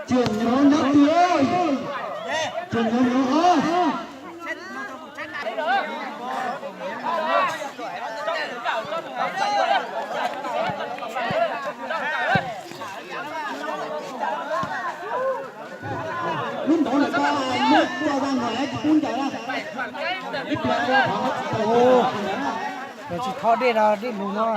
Tseem nyob nyob twg, tseem nyob nyob os. Lub ntawd lawm koj muab tso vaj no tsis pub ncaws na. Ib pliag ua qhov tsis tau. Los tsis thov dej no dej lug no.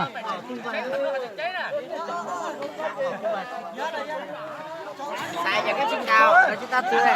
Xav yog koj tsis ncaws, koj tsis tau txwv.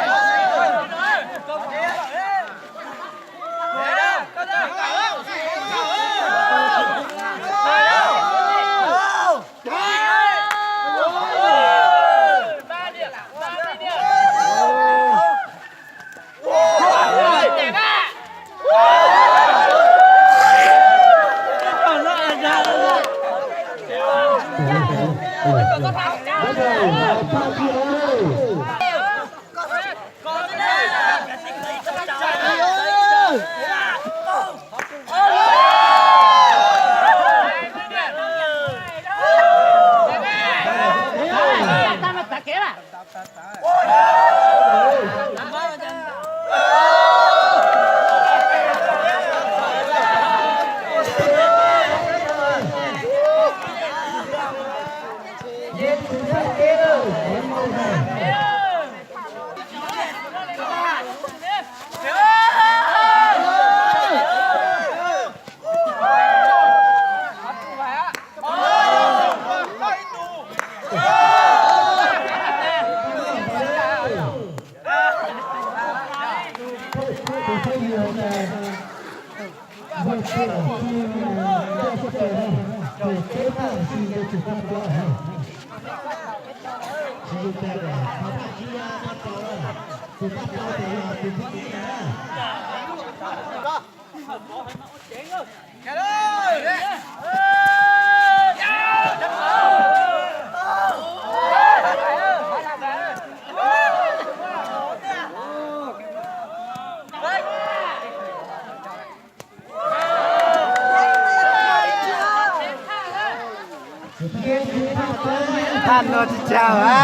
Thaj no tsis tsaug a.